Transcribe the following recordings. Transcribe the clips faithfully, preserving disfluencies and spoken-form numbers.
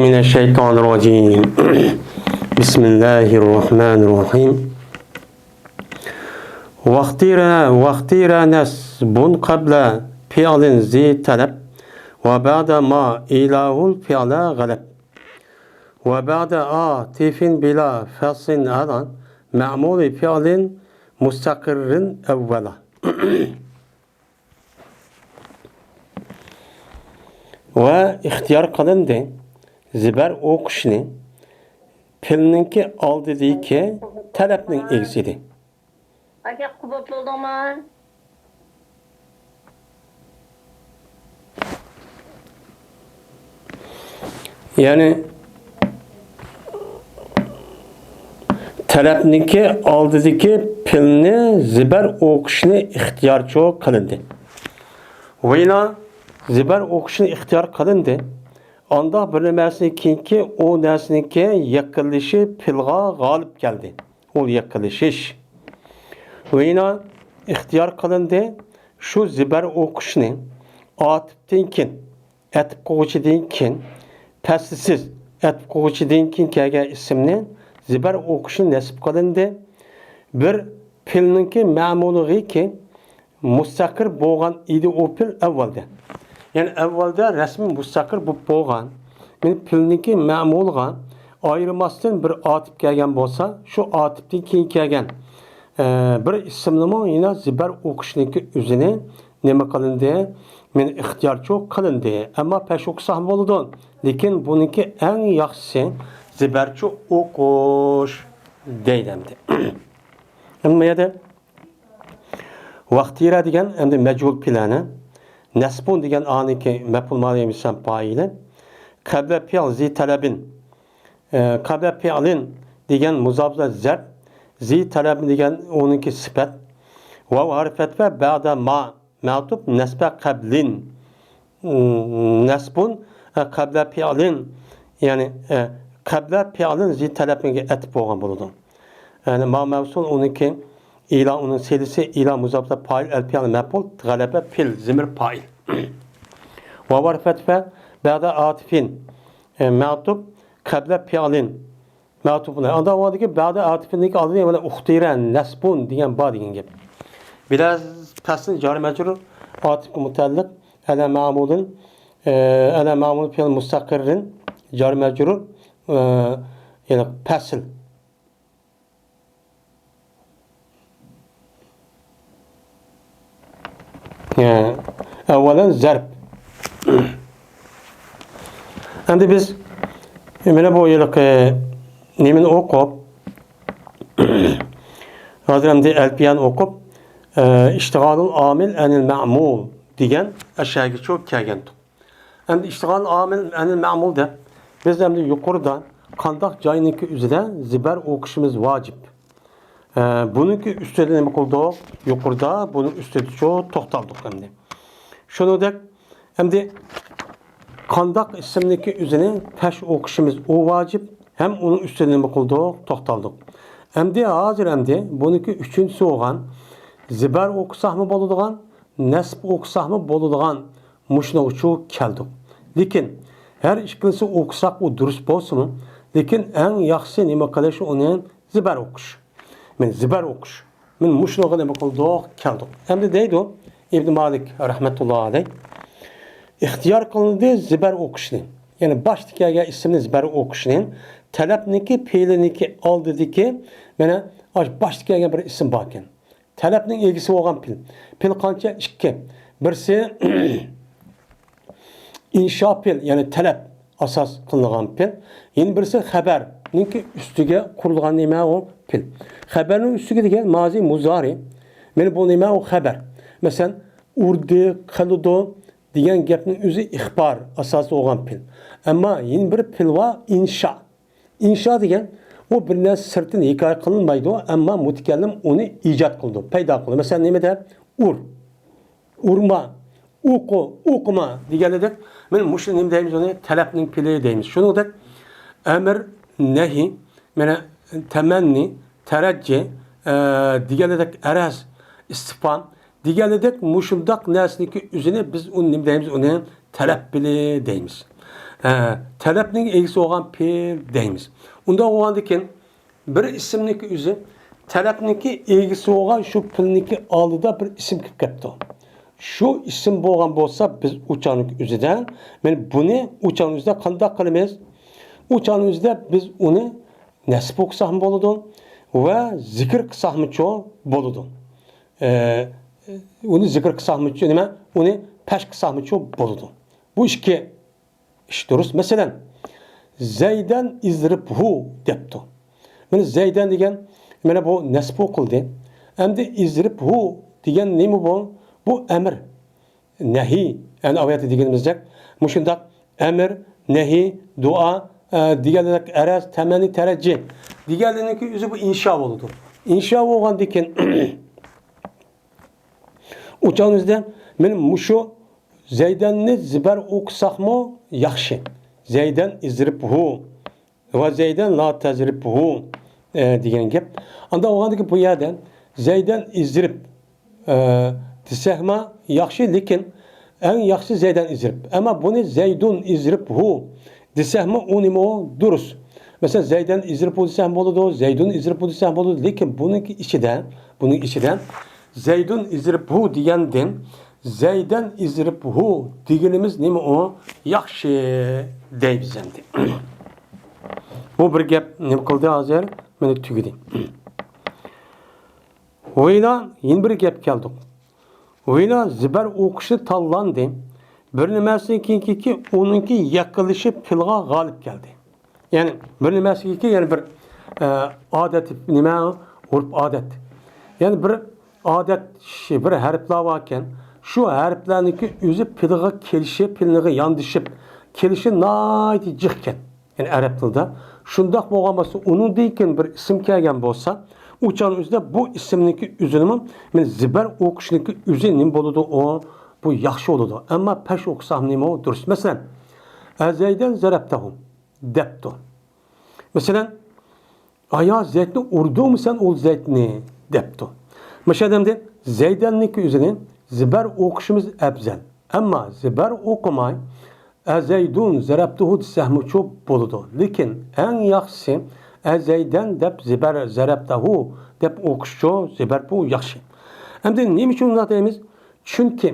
من الشيطان الرجيم. بسم الله الرحمن الرحيم. واختير، واختير نصب قبل فعل ذي طلب، وبعد ما إيلاه الفعل غلب، وبعد عاطف بلا فصل على معمول فعل مستقر أولا. ۋە ئىختىيار قىلىندى زىبەر ئوقۇشنى پېئىلنىڭكى ئالدىدىكى تەلەپنىڭ ئىگىسى ئىدى. ئاكا، قۇبۇل بولدۇڭمۇ؟ يەنى تەلەپنىڭكى ئالدىدىكى پېئىلنى زىبەر ئوقۇشنى ئىختىيارچۇ قىلىندى. ۋىنا زىبەر ئوقۇشنى ئىختىيار قىلىندى. ئانداق بىر نەرسىدىن كېيىنكى ئۇ نەرسىنىڭكى يېقىنلىشى پېئىلغا غالىب كەلدى. ئۇ يېقىنلىشىش. ۋىنا ئىختىيار قىلىندى. شۇ زىبەر ئوقۇشنى ئاتىپتىن كېيىن، ئەتىپ قىلغۇچىدىن كېيىن، پەسلىسىز ئەتىپ قىلغۇچىدىن كېيىن كەلگەن ئىسىمنى زىبەر ئوقۇشنى نەسب قىلىندى. بىر پېئىلنىڭكى مەمۇلىغىكى مۇستەقىر بولغان ئىدى ئۇ پېئىل ئەۋۋەلدە. يەنى ئەۋۋەلدە رەسمىي مۇستەقىر بولۇپ بولغان. مېنى پېئىلنىڭكى مەمۇلىغا ئايرىماستىن بىر ئاتىپ كەلگەن بولسا، شۇ ئاتىپتىن كېيىن كەلگەن، ئە، بىر ئىسىمنىمۇ يەنە زىبەر ئوقۇشنىڭكى ئۆزىنى نېمە قىلىندى؟ مېنى ئىختىيارچۇ قىلىندى. ئەمما پەش ئوقۇساقمۇ بولىدۇ. لېكىن بۇنىڭكى ئەڭ ياخشىسى زىبەرچۇ ئوقۇش دەيدۇ ئەمدى. ئەمما يەردە ۋاختىرا دېگەن ئەمدى مەجھۇل پېئىلنى، نەسبۇن دېگەن ئانىڭكى مەپئۇل مالى مىسال پائىلى، قەبلە پېئىل زى تەلەبىن، ئە، قەبلە پېئىلىن دېگەن مۇزاپلار زەرپ، زى تەلەبىن دېگەن ئۇنىڭكى سۈپەت، ۋاۋ ھەرپەت ۋە بەدە ما مەتۇپ نەسبە قەبلىن. نەسبۇن، ئە، قەبلە پېئىلىن، يەنى، ئە، قەبلە پېئىلىن زى تەلەپنىڭكى ئەتىپ بولغان بولىدۇ. يەنى ما مەۋسۇل ئۇنىڭكى، ئىلا ئۇنىڭ سىلىسى، ئىلا مۇزاپلار پائىل، ئەل پېئىل مەپئۇل، غەلەبە پېئىل زىمىر پائىل. ۋاۋ ھەرپەت ۋە بەدە ئاتىپىن، ئە، مەتۇپ قەبلە پېئىلىن. مەتۇپنى. ئانداق ۋاقىتتىكى بەدە ئاتىپىنىڭكى ئالدىدا يەنە ئۇختىرە، نەسبۇن دېگەن بار دېگەن گەپ. بىلەز پەسلىن جار مەجرۇر، ئاتىپكە مۇتەللىق، ئەلە مەمۇلىن، ئە، ئەلە مەمۇل پېئىل مۇستەقىررىن، جار مەجرۇر، ئە، يەنى پەسل. ئەۋۋالەن زەرب. ئەمدى بىز مانا بۇ يىلقى نېمىنى ئوقۇپ، ھازىر ئەمدى ئەلپىيەنى ئوقۇپ، ئىشتىغالۇل ئامىل ئەنىل مەمۇل دېگەن ئەشەگىچۇ كەلگەنتۇق. ئەمدى ئىشتىغال ئامىل ئەنىل مەمۇل دەپ، بىز ئەمدى يۇقىرىدا قانداق جاينىڭكى ئۆزىدە زىبەر ئوقۇشىمىز ۋاجىپ. ئە، بۇنىڭكى ئۈستىدە نېمە قىلدۇق؟ يۇقىرىدا بۇنىڭ ئۈستىدىچۇ توختالدۇق ئەمدى. شۇنىڭدەك ئەمدى قانداق ئىسىمنىڭكى ئۆزىنى پەش ئوقۇشىمىز ئۇ ۋاجىپ، ھەم ئۇنىڭ ئۈستىدە نېمە قىلدۇق؟ توختالدۇق. ئەمدى ھازىر ئەمدى بۇنىڭكى ئۈچىنچىسى بولغان زىبەر ئوقۇساقمۇ بولىدىغان، نەسب ئوقۇساقمۇ بولىدىغان مۇشۇنىڭغىچۇ كەلدۇق. لېكىن ھەر ئىككىلىسى ئوقۇساق ئۇ دۇرۇس بولسىمۇ، لېكىن ئەڭ ياخشىسى نېمە قىلىش ئۇنى زىبەر ئوقۇش. مەن زىبەر ئوقۇش. مەن مۇشۇنىڭغا نېمە قىلدۇق؟ كەلدۇق. ئەمدى دەيدۇ ئىبن مالىك رەھمەتۇللا ئەلەيھ، ئىختىيار قىلىندى زىبەر ئوقۇشنى. يەنى باشتا كەلگەن ئىسىمنى زىبەر ئوقۇشنى، تەلەپنىڭكى پېئىلىنىڭكى ئالدىدىكى، مانا، ئاشۇ باشتا كەلگەن بىر ئىسىم باركەن. تەلەپنىڭ ئىگىسى بولغان پېئىل. پېئىل قانچە؟ ئىككى. بىرسى ئىنشا پېئىل، يەنى تەلەپ ئاساس قىلىنغان پېئىل. يەنە بىرسى خەبەرنىڭكى ئۈستىگە قۇرۇلغان نېمە ئۇ؟ پېئىل. خەبەرنىڭ ئۈستىگە دېگەن مازى مۇزارى. مانا بۇ نېمە ئۇ؟ خەبەر. مەسىلەن، ئۇردى، قىلىدۇ دېگەن گەپنىڭ ئۆزى ئىخبار ئاساسى بولغان پېئىل. ئەمما يەنە بىر پېئىل بار، ئىنشا. ئىنشا دېگەن ئۇ بىر نەرسە سىرتتىن ھېكايە قىلىنمايدۇ، ئەمما مۇتەكەللىم ئۇنى ئىجاد قىلىدۇ، پەيدا قىلىدۇ. مەسىلەن، نېمە دەپ؟ ئۇر، ئۇرما، ئوقۇ، ئوقۇما دېگەنلىدەك، مانا مۇشۇ نېمە دەيمىز ئۇنى؟ تەلەپنىڭ پېئىلى دەيمىز. شۇنىڭدەك ئەمىر، نەھى، مانا تەمەننى، تەرەججى، ئە، دېگەنلىدەك ئەرەز، ئىستىفھام، دېگەنلىدەك، مۇشۇنداق نەرسىنىڭكى ئۆزىنى بىز ئۇنى نېمە دەيمىز؟ ئۇنى تەلەپ پېئىلى دەيمىز. ھە، تەلەپنىڭ ئىگىسى بولغان پېئىل دەيمىز. ئۇنداق بولغاندىكىن، بىر ئىسىمنىڭكى ئۆزى تەلەپنىڭكى ئىگىسى بولغان شۇ پېئىلنىڭكى ئالدىدا بىر ئىسىم كىرىپ كەپتۇ. شۇ ئىسىم بولغان بولسا، بىز ئۇ چاغنىڭكى ئۆزىدە، مانا بۇنى ئۇ چاغنىڭ ئۆزىدە قانداق قىلىمىز؟ ئۇ چاغنىڭ ئۆزىدە بىز ئۇنى نەسب ئوقۇساقمۇ بولىدۇ ۋە زىكىر قىلساقمۇچۇ بولىدۇ. ئە، ئۇنى زىكىر قىلساقمۇچۇ نېمە؟ ئۇنى پەش قىلساقمۇچۇ بولىدۇ. بۇ ئىككى ئىش دۇرۇس. مەسىلەن، زەيدەن ئىزرىبھۇ دەپتۇ. مانا زەيدەن دېگەن، مانا بۇ نەسب ئوقۇلدى. ئەمدى ئىزرىبھۇ دېگەن نېمە بۇ؟ بۇ ئەمىر، نەھى. يەنى ئاۋايەتتە دېگىنىمىزدەك، مۇشۇنداق ئەمىر، نەھى، دۇئا، ئە، دېگەنلەردەك ئەرز، تەمەننى، تەرەججى دېگەنلەرنىڭكى ئۆزى بۇ ئىنشا بولىدۇ. ئىنشا بولغاندىن كېيىن، ئۇ چاغنىڭ ئۆزىدە مانا مۇشۇ زەيدەننى زىبەر ئوقۇساقمۇ ياخشى. زەيدەن ئىزرىبھۇ ۋە زەيدەن لا تەزرىبھۇ، ئە، دېگەن گەپ. ئانداق بولغاندىكىن بۇ يەردە زەيدەن ئىزرىب، ئە، دېسەكمۇ ياخشى، لېكىن ئەڭ ياخشىسى زەيدەن ئىزرىب. ئەمما بۇنى زەيدۇن ئىزرىبھۇ دېسەكمۇ ئۇ نېمە ئۇ؟ دۇرۇس. مەسىلەن، زەيدەن ئىزرىبھۇ دېسەم بولىدۇ، زەيدۇن ئىزرىبھۇ دېسەم بولىدۇ، لېكىن بۇنىڭكى ئىچىدە، بۇنىڭ ئىچىدە زەيدۇن ئىزرىبھۇ دېگەندىن زەيدەن ئىزرىبھۇ دېگىنىمىز نېمە ئۇ؟ ياخشى دەيمىز ئەمدى. بۇ بىر گەپ نېمە قىلدى ھازىر؟ مانا تۈگىدى. ۋىلا يەنە بىر گەپ كەلدۇق. ۋىلا زىبەر ئوقۇشنى تاللاندى. بىر نېمەسىنىڭكى ئۇنىڭكى يېقىلىشى پېئىلغا غالىب كەلدى. يەنى بىر نېمەسىگىكى، يەنى بىر، ئە، ئادەت، نېمە، ئۆرپ ئادەت. يەنى بىر ئادەت، شى-، بىر ھەرپلەر باركەن، شۇ ھەرپلەرنىڭكى ئۆزى پېئىلغا كېلىشى، پېئىلغا ياندىشىپ كېلىشى ناھايىتى جىقكەن. يەنى ئەرەب تىلىدا. شۇنداق بولغان بولسا، ئۇنىڭدىن كېيىن بىر ئىسىم كەلگەن بولسا، ئۇ چاغنىڭ ئۆزىدە بۇ ئىسىمنىڭكى ئۆزىنىمۇ، مانا زىبەر ئوقۇشنىڭكى ئۆزى نېمە بولىدۇ؟ ئۇ، بۇ ياخشى بولىدۇ. ئەمما پەش ئوقۇساق نېمە ئۇ؟ دۇرۇس. مەسىلەن، ئەزەيدەن زەرەبتەھۇ دەپتۇ. مەسىلەن، ئايا زەيدنى ئۇردۇڭمۇ سەن ئۇ زەيدنى دەپتۇ. مۇشۇ ئادەمدە زەيدەننىڭكى ئۆزىنى زىبەر ئوقۇشىمىز ئەپزەل. ئەمما زىبەر ئوقۇماي، ئەزەيدۇن زەرەبتۇھۇ دېسەكمۇچۇ بولىدۇ. لېكىن ئەڭ ياخشىسى ئەزەيدەن دەپ زىبەر زەرەبتەھۇ دەپ ئوقۇشچۇ زىبەر بۇ ياخشى. ئەمدى نېمە ئۈچۈن ئۇنداق دەيمىز؟ چۈنكى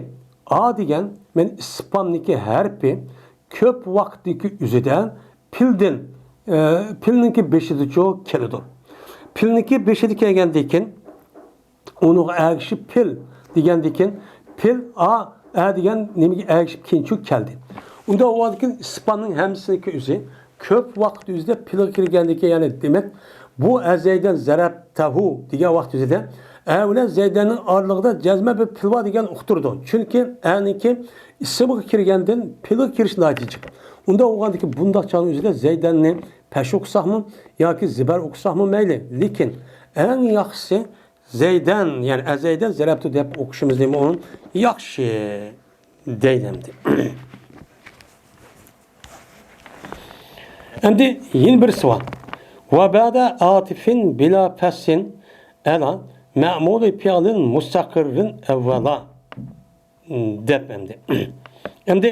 ئا دېگەن مەن ئىسپامنىكى ھەرپى كۆپ ۋاقىتتىكى ئۆزىدە پىلدىن، ئە، پىلنىڭكى بېشىدىچۇ كېلىدۇ. پىلنىڭكى بېشىدا كەلگەندىن كېيىن، ئۇنىڭغا ئەگىشىپ پىل دېگەندىن كېيىن، پىل ئا، ئە دېگەن نېمىگە ئەگىشىپ كېيىنچۇ كەلدى. ئۇنداق بولغاندىن كېيىن ئىسپاننىڭ ھەممىسىنىڭكى ئۆزى كۆپ ۋاقىت ئۆزىدە پىلغا كىرگەندىن كېيىن، يەنى دېمەك، بۇ ئەزەيدەن زەرەبتەھۇ دېگەن ۋاقىت ئۆزىدە ئە بىلەن زەيدەننىڭ ئارىلىقىدا جەزمەن بىر پىل بار دېگەن ئۇقتۇرىدۇ. چۈنكى ئەنىڭكى ئىسىمغا كىرگەندىن پىلغا كىرىش ناھايىتى جىق. ئۇنداق بولغاندىن كېيىن بۇنداق چاغنىڭ ئۆزىدە زەيدەننى پەش ئوقۇساقمۇ ياكى زىبەر ئوقۇساقمۇ مەيلى. لېكىن ئەڭ ياخشىسى زەيدەن، يەنى ئەزەيدەن زەرەبتۇ دەپ ئوقۇشىمىز نېمە ئۇ؟ ياخشى دەيدۇ ئەمدى. ئەمدى يەنە بىرسى بار. ۋە بەدە ئاتىفىن بىلا پەسسىن ئەلا مەمۇلى پىئلىن مۇستەقىررىن ئەۋۋەلا. دەپ ئەمدى. ئەمدى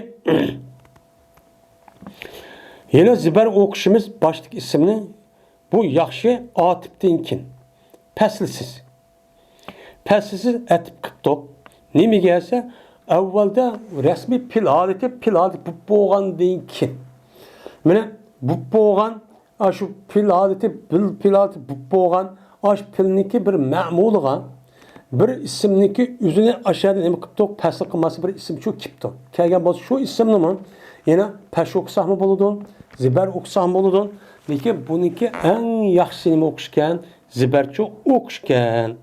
يەنە زىبەر ئوقۇشىمىز باشتىكى ئىسىمنى بۇ ياخشى ئاتىپتىن كېيىن پەسىلسىز. پەسىلسىز ئەتىپ قىپتۇق. نېمىگە دېسە، ئەۋۋەلدە رەسمىي پىل ھالىتى، پىل ھالىتى بولۇپ بولغاندىن كېيىن. مانا بولۇپ بولغان، ئاشۇ پىل ھالىتى، پىل، پىل ھالىتى بولۇپ بولغان، ئاشۇ پىلنىڭكى بىر مەمۇلىغا، بىر ئىسىمنىڭكى ئۆزىنى ئاشۇ يەردە نېمە قىپتۇق؟ پەسىل قىلماسا بىر ئىسىمچۇ كېپتۇ. كەلگەن بولسا شۇ ئىسىمنىمۇ يەنە پەش ئوقۇساقمۇ بولىدۇ، زىبەر ئوقۇساقمۇ بولىدۇ. لېكىن بۇنىڭكى ئەڭ ياخشىسى نېمە ئوقۇشكەن؟ زىبەرچۇ ئوقۇشكەن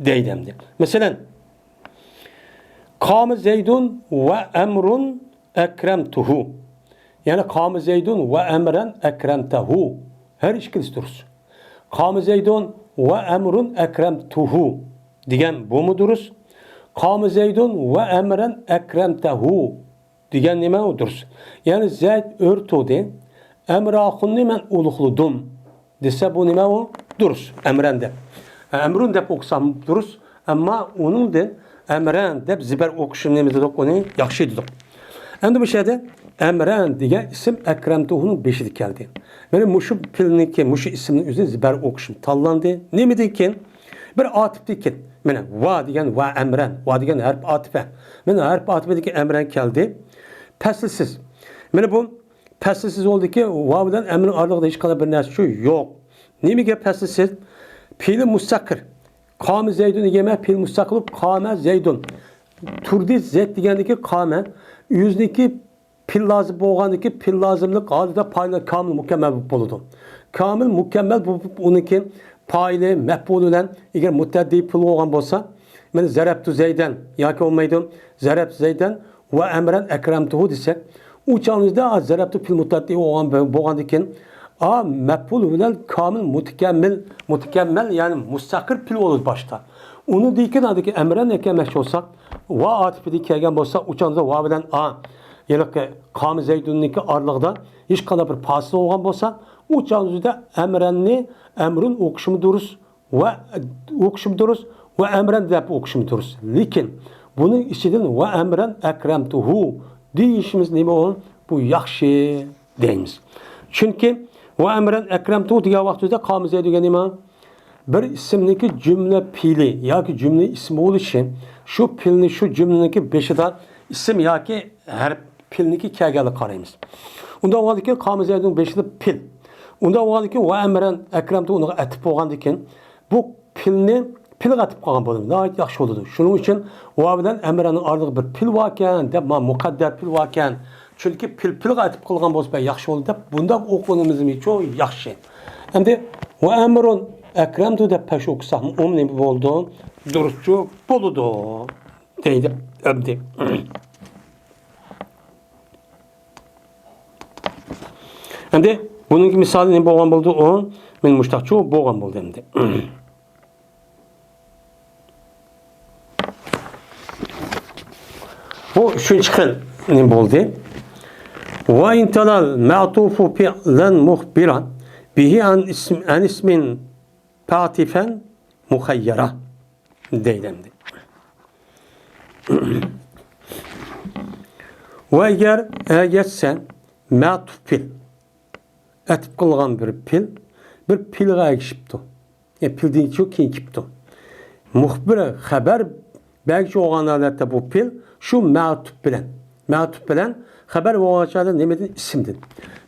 دەيدۇ ئەمدى. مەسىلەن، قامە زەيدۇن ۋە ئەمرۇن ئەكرەمتۇھۇ. يەنى قامە زەيدۇن ۋە ئەمرەن ئەكرەمتەھۇ. ھەر ئىككىلىسى دۇرۇس. قامە زەيدۇن ۋە ئەمرۇن ئەكرەمتۇھۇ دېگەن بۇمۇ دۇرۇس. قامە زەيدۇن ۋە ئەمرەن ئەكرەمتەھۇ دېگەن نېمە ئۇ دۇرۇس. يەنى زەيد ئۆرە تۇردى، ئەمراخۇننى مەن ئۇلۇغلىدىم دېسە بۇ نېمە ئۇ؟ دۇرۇس. ئەمرەن دەپ. ئەمرۇن دەپ ئوقۇسام دۇرۇس. ئەمما ئۇنىڭدىن ئەمرەن دەپ زىبەر ئوقۇشنى نېمە دېدۇق؟ ئۇنى ياخشى دېدۇق. ئەمدى بۇ شەردە ئەمرەن دېگەن ئىسىم ئەكرەمتۇھۇنىڭ بېشىدا كەلدى. مانا مۇشۇ پېئىلنىڭكى، مۇشۇ ئىسىمنىڭ ئۆزى زىبەر ئوقۇشۇم تاللاندى. نېمىدىن كېيىن؟ بىر ئاتىپتىن كېيىن. مانا ۋا دېگەن ۋا ئەمرەن، ۋا دېگەن ھەرپ ئاتىپە. مانا ھەرپ ئاتىپىدىكى ئەمرەن كەلدى. پەسىلسىز. مانا بۇ پەسىلسىز بولدىكى، ۋا بىلەن ئەمرىن ئارىلىقىدا ھېچقانداق بىر نەرسە شۇ يوق. نېمىگە پەسىلسىز؟ پېئىلى مۇستەقىر. قامە زەيدۇن دېگەن پېئىل مۇستەقىل بولۇپ، قامە زەيدۇن. تۇردى زەيد دېگەندىكى قامە. ئۆزىنىڭكى پېئىل لازىم بولغاندىكى پېئىل لازىملىق ھالىتىدە پائىلى كامىل مۇكەممەل بولۇپ بولىدۇ. كامىل مۇكەممەل بولۇپ، ئۇنىڭكى پائىلى مەپئۇلى بىلەن ئەگەر مۇتەئەددى پېئىل بولغان بولسا، مانا زەرەبتۇ زەيدەن ياكى بولمايدۇ، زەرەبتۇ زەيدەن ۋە ئەمرەن ئەكرەمتۇھۇ دېسەك، ئۇ چاغنىڭدا زەرەبتۇ پېئىل مۇتەئەددى بولغان، بولغاندىن كېيىن، ئا، مەپئۇل بىلەن كامىل مۇتەكەممىل، مۇتەكەممەل، يەنى مۇستەقىر پېئىل بولىدۇ باشتا. ئۇنىڭدىن كېيىن ئادىكى ئەمرەن ئەكەلمەكچى بولساق، ۋا ئاتىپىدىن كەلگەن بولسا، ئۇ چاغدا ۋا بىلەن ئا، ھېلىقى قامە زەيدۇننىڭكى ئارىلىقىدا ھېچقانداق بىر پاسىل بولغان بولسا، ئۇ چاغدا ئەمرەننى ئەمرۇن ئوقۇشىمۇ دۇرۇس، ۋە ئوقۇشۇم دۇرۇس، ۋە ئەمرەن دەپ ئوقۇشۇم دۇرۇس. لېكىن بۇنىڭ ئىچىدىن ۋە ئەمرەن ئەكرەمتۇھۇ دېيىشىمىز نېمە ئۇ؟ بۇ ياخشى دەيمىز. چۈنكى ۋە ئەمرەن ئەكرەمتۇھۇ دېگەن ۋاقتىمىزدا قامە زەيدۇ دېگەن نېمە؟ بىر ئىسىمنىڭكى جۈملە پېئىلى ياكى جۈملە ئىسمى بولۇشى، شۇ پېئىلنى شۇ جۈملىنىڭكى بېشىدا ئىسىم ياكى ھەرپ پېئىلنىڭكى كەلگەنلىكىگە قارايمىز. ئۇنداق بولغاندىكىن قامە زەيدۇننىڭ بېشىدا پېئىل. ئۇنداق بولغاندىكىن ۋە ئەمرەن ئەكرەمتۇ ئۇنىڭغا ئەتىپ بولغاندىكىن بۇ پېئىلنى پېئىلغا ئەتىپ قىلغان بولىمىز. ناھايىتى ياخشى بولىدۇ. شۇنىڭ ئۈچۈن ۋە بىلەن ئەمرەننىڭ ئارىلىقىدا بىر پېئىل باركەن دەپ، ما مۇقەددەر پېئىل باركەن. چۈنكى پېئىل پېئىلغا ئەتىپ قىلغان بولسا بەك ياخشى بولىدۇ دەپ بۇنداق ئوقۇغىنىمىزمۇ ياخشى. ئەمدى ۋە ئەمرۇن ئەكرەمتۇ دەپ پەش ئوقۇساقمۇ ئۇمۇ نېمە بولىدۇ؟ دۇرۇسچۇ بولىدۇ. دەيدۇ ئەمدى. ئەمدى بۇنىڭكى مىسالى نېمە بولغان بولدى؟ ئۇ مانا مۇشتاقچۇ بولغان بولدى ئەمدى. بۇ ئۈچىنچى خىل نېمە بولدى؟ وإن تلا المعطوف فعلا مخبرا به عن اسم، عن اسم فعاطفا مخيرا دەيدۇ ئەمدى. ۋە ئەگەر ئەگەشسە مەتۇپ پېئىل، ئەتىپ قىلغان بىر پېئىل، بىر پېئىلغا ئەگىشىپتۇ. يەنى پېئىلدىن كېيىن كېلىپتۇ. مۇخبىر خەۋەر بەرگۈچى بولغان ھالەتتە بۇ پېئىل شۇ مەتۇپ بىلەن، مەتۇپ بىلەن خەۋەر بولغان چاغدا نېمىدىن؟ ئىسىمدىن.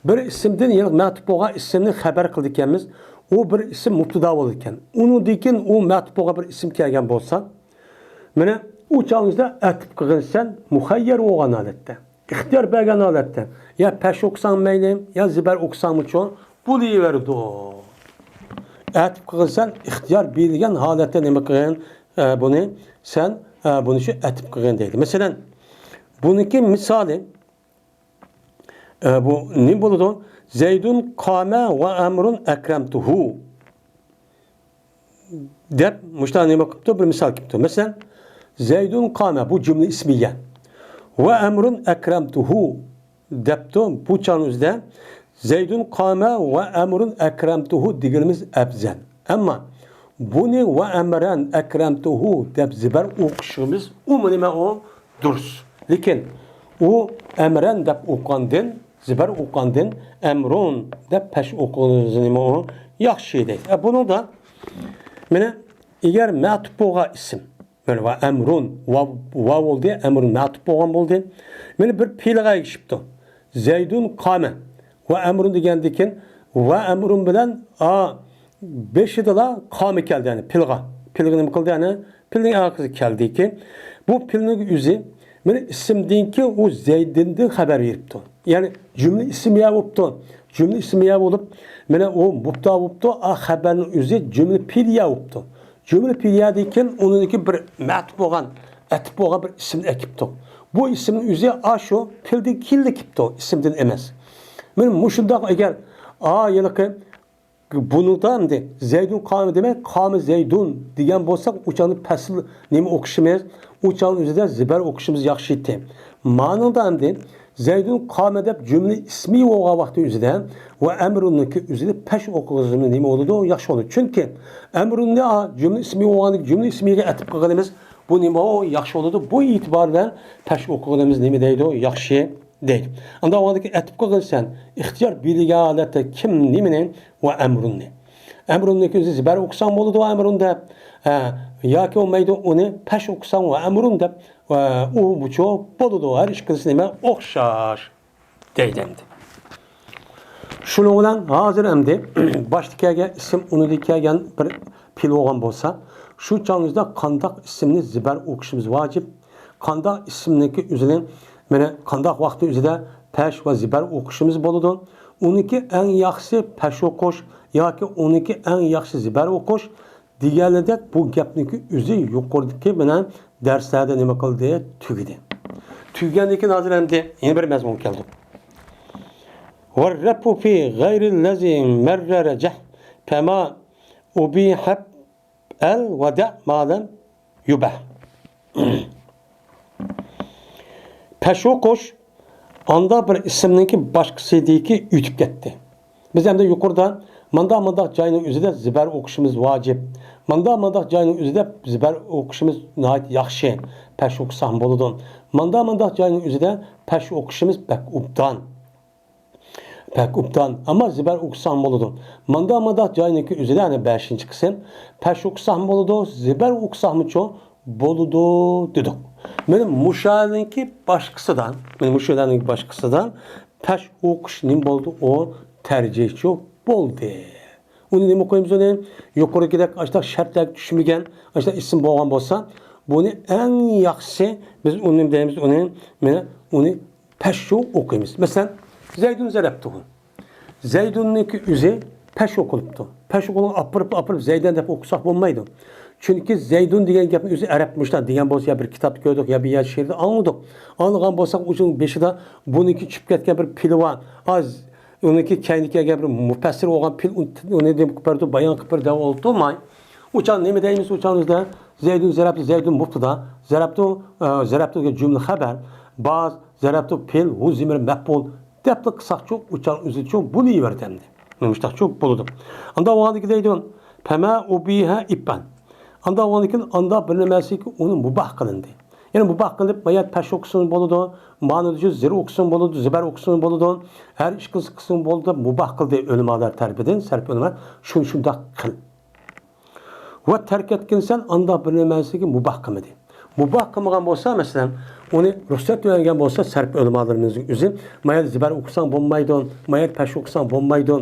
بىر ئىسىمدىن، يەنى مەتۇپ بولغان ئىسىمنى خەۋەر قىلىدىكەنمىز. ئۇ بىر ئىسىم مۇپتىدا بولىدىكەن. ئۇنىڭدىن كېيىن ئۇ مەتۇپ بولغان بىر ئىسىم كەلگەن بولسا، مانا ئۇ چاغنىڭدا ئەتىپ قىلغىنسەن مۇخەييەر بولغان ھالەتتە. ئىختىيار بەرگەن ھالەتتە. يا پەش ئوقۇساڭ مەيلى، يا زىبەر ئوقۇساڭمۇچۇ بولۇۋېرىدۇ. ئەتىپ قىلغىنسەن ئىختىيار بېرىلگەن ھالەتتە نېمە قىلغىن؟ ئە، بۇنى سەن، ئە، بۇنى شۇ ئەتىپ قىلغىن دەيدۇ. مەسىلەن، بۇنىڭكى مىسالى، ئە، بۇ نېمە بولىدۇ؟ زەيدۇن قامە ۋە ئەمرۇن ئەكرەمتۇھۇ دەپ مۇشۇنداق نېمە قىپتۇ؟ بىر مىسال قىپتۇ. مەسىلەن، زەيدۇن قامە، بۇ جۈملە ئىسمىيە. ۋە ئەمرۇن ئەكرەمتۇھۇ دەپتۇ. بۇ چاغنىڭ ئۆزىدە زەيدۇن قامە ۋە ئەمرۇن ئەكرەمتۇھۇ دېگىنىمىز ئەپزەل. ئەمما بۇنى ۋە ئەمرەن ئەكرەمتۇھۇ دەپ زىبەر ئوقۇشىمىز ئۇمۇ نېمە ئۇ؟ دۇرۇس. لېكىن ئۇ ئەمرەن دەپ ئوقۇغاندىن، زىبەر ئوقۇغاندىن ئەمرۇن دەپ پەش ئوقۇغىنىمىز نېمە ئۇ؟ ياخشى دەيدۇ. ئە، بۇنىڭدا مانا ئەگەر مەتۇپ بولغان ئىسىم، مانا ۋە ئەمرۇن، ۋاۋ، ۋاۋ بولدى، ئەمرۇن مەتۇپ بولغان بولدى. مانا بىر پېئىلغا ئەگىشىپتۇ. زەيدۇن قامە ۋە ئەمرۇن دېگەندىن كېيىن ۋە ئەمرۇن بىلەن ئا، بېشىدىلا قامە كەلدى، يەنى پېئىلغا. پېئىلغا نېمە قىلدى؟ يەنى پېئىلنىڭ ئارقىسىغا كەلدىكى، بۇ پېئىلنىڭ ئۆزى مانا ئىسىمدىنكى ئۇ زەيدۇندىن خەۋەر بېرىپتۇ. يەنى جۈملە ئىسمىيە بولۇپتۇ. جۈملە ئىسمىيە بولۇپ، مانا ئۇ مۇپتا بولۇپتۇ، ئا خەۋەرنىڭ ئۆزى جۈملە پېئىلىيە بولۇپتۇ. جۈملە پېئىلىيەدىن كېيىن ئۇنىڭدىكى بىر مەتۇپ بولغان، ئەتىپ بولغان بىر ئىسىمنى ئەكىپتۇ. بۇ ئىسىمنىڭ ئۆزى ئاشۇ پېئىلدىن كېيىنلا كېلىپتۇ، ئىسىمدىن ئەمەس. مانا مۇشۇنداق ئەگەر ئا ھېلىقى بۇنىڭدا ئەمدى زەيدۇن قامە دېمەي، قامە زەيدۇن دېگەن بولساق، ئۇ چاغدا پەسىل نېمە ئوقۇشىمىز؟ ئۇ چاغنىڭ ئۆزىدە زىبەر ئوقۇشىمىز ياخشى ئىدى. مانىڭدا ئەمدى زەيدۇن قامە دەپ جۈملە ئىسمى بولغان ۋاقتى ئۆزىدە ۋە ئەمرۇننىڭكى ئۆزىدە پەش ئوقۇغىنىمىز نېمە بولىدۇ؟ ياخشى بولىدۇ. چۈنكى ئەمرۇننى، ئا، جۈملە ئىسمى بولغاندىكىن جۈملە ئىسمىگە ئەتىپ قىلغىنىمىز بۇ نېمە؟ ئۇ ياخشى بولىدۇ. بۇ ئېتىبار بىلەن پەش ئوقۇغىنىمىز نېمە دەيدۇ؟ ياخشى دەيدۇ. ئانداق ۋاقىتتا ئەتىپ قويغىن سەن ئىختىيار بېرىلگەن ھالەتتە كىم نېمىنى ۋە ئەمرۇننى. ئەمرۇننىكى ئۆزى زىبەر ئوقۇساڭ بولىدۇ، ئەمرۇن دەپ. ھە، ياكى بولمايدۇ، ئۇنى پەش ئوقۇساڭ ۋە ئەمرۇن دەپ، ۋە ئۇ بۇچۇ بولىدۇ. ھەر ئىككىلىسى نېمە؟ ئوخشاش. دەيدۇ ئەمدى. شۇنىڭ بىلەن ھازىر ئەمدى باشتا كەلگەن ئىسىم ئۇنىدا كەلگەن بىر پېئىل بولغان بولسا، شۇ چاغنىڭدا قانداق ئىسىمنى زىبەر ئوقۇشىمىز ۋاجىپ؟ قانداق ئىسىمنىڭكى ئۆزىنى، مانا قانداق ۋاقىتنىڭ ئۆزىدە پەش ۋە زىبەر ئوقۇشىمىز بولىدۇ؟ ئۇنىڭكى ئەڭ ياخشىسى پەش ئوقۇش ياكى ئۇنىڭكى ئەڭ ياخشى زىبەر ئوقۇش دېگەنلىدەك بۇ گەپنىڭكى ئۆزى يۇقىرىدىكى مانا دەرسلەردە نېمە قىلدى؟ تۈگىدى. تۈگىگەندىن كېيىن ھازىر ئەمدى يەنە بىر مەزمۇنغا كەلدۇق. والرفع في غير الذي مر رجح فما أبيح افعل ودع ما لم يبح. پەش ئوقۇش ئاندا بىر ئىسىمنىڭكى باشقىسىدىكى ئۆتۈپ كەتتى. بىز ئەمدى يۇقىرىدا مانداق مانداق جاينىڭ ئۆزىدە زىبەر ئوقۇشىمىز ۋاجىپ، مانداق مانداق جاينىڭ ئۆزىدە زىبەر ئوقۇشىمىز ناھايىتى ياخشى، پەش ئوقۇساق بولىدۇ. مانداق مانداق جاينىڭ ئۆزىدە پەش ئوقۇشىمىز بەك ئوبدان. بەك ئوبدان، ئەمما زىبەر ئوقۇساق بولىدۇ. مانداق مانداق جاينىڭكى ئۆزىدە، يەنى بەشىنچى قىسىم، پەش ئوقۇساقمۇ بولىدۇ، زىبەر ئوقۇساقمۇچۇ بولىدۇ دېدۇق. مانا مۇشۇلارنىڭكى باشقىسىدا، مانا مۇشۇلارنىڭكى باشقىسىدا پەش ئوقۇش نېمە بولدى؟ ئۇ تەرجىھچۇ بولدى. ئۇنى نېمە قويىمىز ئۇنى؟ يۇقىرىدىكىدەك ئاشۇنداق شەرتلەرگە چۈشمىگەن، ئاشۇنداق ئىسىم بولغان بولسا، بۇنى ئەڭ ياخشىسى بىز ئۇنى دەيمىز، ئۇنى، مانا ئۇنى پەششۇ ئوقۇيمىز. مەسىلەن، زەيدۇن زەرەپتۇ. زەيدۇننىڭكى ئۆزى پەش ئوقۇلۇپتۇ. پەش ئوقۇلغان ئاپىرىپ، ئاپىرىپ زەيدەن دەپ ئوقۇساق بولمايدۇ. چۈنكى زەيدۇن دېگەن گەپنى ئۆزى ئەرەب مۇشۇنداق دېگەن بولسا، يا بىر كىتابتا كۆردۇق، يا بىر يەر شېئىردا ئاڭلىدۇق. ئاڭلىغان بولساق، ئۇنىڭ بېشىدا بۇنىڭكى چۈشۈپ كەتكەن بىر پېئىلى بار. ئاز ئۇنىڭكى كەينىدىكى ئەگەر بىر مۇپەسسىر بولغان پېئىل ئۇنى، ئۇنى نېمە قىلىپ بەردى، بايان قىلىپ بەردى دەپ ئولتۇرماي. ئۇ چاغ نېمە دەيمىز؟ ئۇ چاغ بىزدە زەيدۇن زەرەپتۇ، زەيدۇن مۇبتىدا، زەرەپتۇ، ئە، زەرەپتۇ دېگەن جۈملە خەبەر، باز، زەرەپتۇ پېئىل، ھۇ زېمىر مەپئۇل دەپلا قىلساقچۇ، ئۇ چاغ ئۆزىچۇ بولۇۋېرىدۇ ئەمدى. نېمىشتاقچۇ بولىدۇ. ئانداق بولغاندىكىن دەيدۇ، پەما ئۇبىھە ئىپپەن. ئانداق بولغاندىكىن ئاندا بىر نېمەسىكى ئۇنى مۇباھ قىلىندى. يەنى مۇباھ قىلىپ، مايات پەش ئوقۇسىمۇ بولىدۇ، مانىدا شۇ زىر ئوقۇسىمۇ بولىدۇ، زىبەر ئوقۇسىمۇ بولىدۇ، ھەر ئىككىلىسى قىلسىمۇ بولىدۇ دەپ مۇباھ قىلدى ئۆلىمالار تەرىپىدىن، سەرپ ئۆلىمالار شۇنى شۇنداق قىل. ۋە تەرك ئەتكىنسەن ئاندا بىر نېمەسىگە مۇباھ قىلمىدى. مۇباھ قىلمىغان بولسا، مەسىلەن، ئۇنى رۇخسەت بەرگەن بولسا، سەرپ ئۆلىمالىرىمىزنىڭ ئۆزى، مايات زىبەر ئوقۇساڭ بولمايدۇ، مايات پەش ئوقۇساڭ بولمايدۇ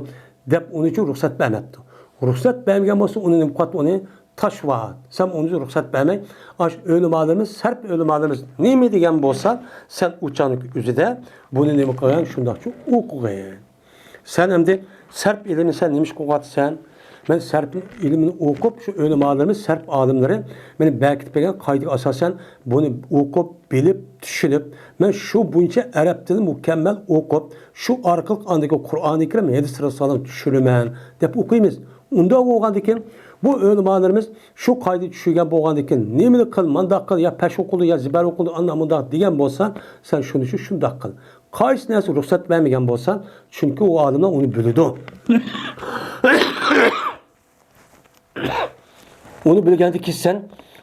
دەپ ئۇنى ئۈچۈن رۇخسەت بەرمەپتۇ. رۇخسەت بەرمىگەن بولسا، ئۇنى نېمە قىلىۋاتتى؟ ئۇنى تاشۋات، سەن ئۇنى رۇخسەت بەرمەي، ئاش ئۆلىمالىرىمىز، سەرپ ئۆلىمالىرىمىز نېمە دېگەن بولسا، سەن ئۇ چاغنىڭ ئۆزىدە بۇنى نېمە قىلغان؟ شۇنداقچە ئوقۇغىن. سەن ئەمدى سەرپ ئىلمىنى سەن نېمە ئىش قىلىۋاتىسەن؟ مەن سەرپ ئىلمىنى ئوقۇپ، شۇ ئۆلىمالىرىمىز، سەرپ ئالىملىرى مېنى بەركىتىپ بەرگەن قائىدىگە ئاساسەن بۇنى ئوقۇپ، بىلىپ، چۈشىنىپ، مەن شۇ بويىچە ئەرەب تىلىنى مۇكەممەل ئوقۇپ، شۇ ئارقىلىق ئاندىكى قۇرئانى كەرىم، ھەدىس رىسالىنى چۈشىنىمەن دەپ ئوقۇيمىز. ئۇنداق بولغاندىكىن، بۇ ئۆلىمالىرىمىز شۇ قائىدىنى چۈشۈرگەن بولغاندىكىن، نېمىنى قىل، مانداق قىل، يا پەش ئوقۇلدى، يا زىبەر ئوقۇلدى، ئانداق مۇنداق دېگەن بولسا، سەن شۇنى شۇ شۇنداق قىل. قايسى نەرسىگە رۇخسەت بەرمىگەن بولسا، چۈنكى ئۇ ئالىملار ئۇنى بىلىدۇ. ئۇنى بىلگەندىن كېيىن سەن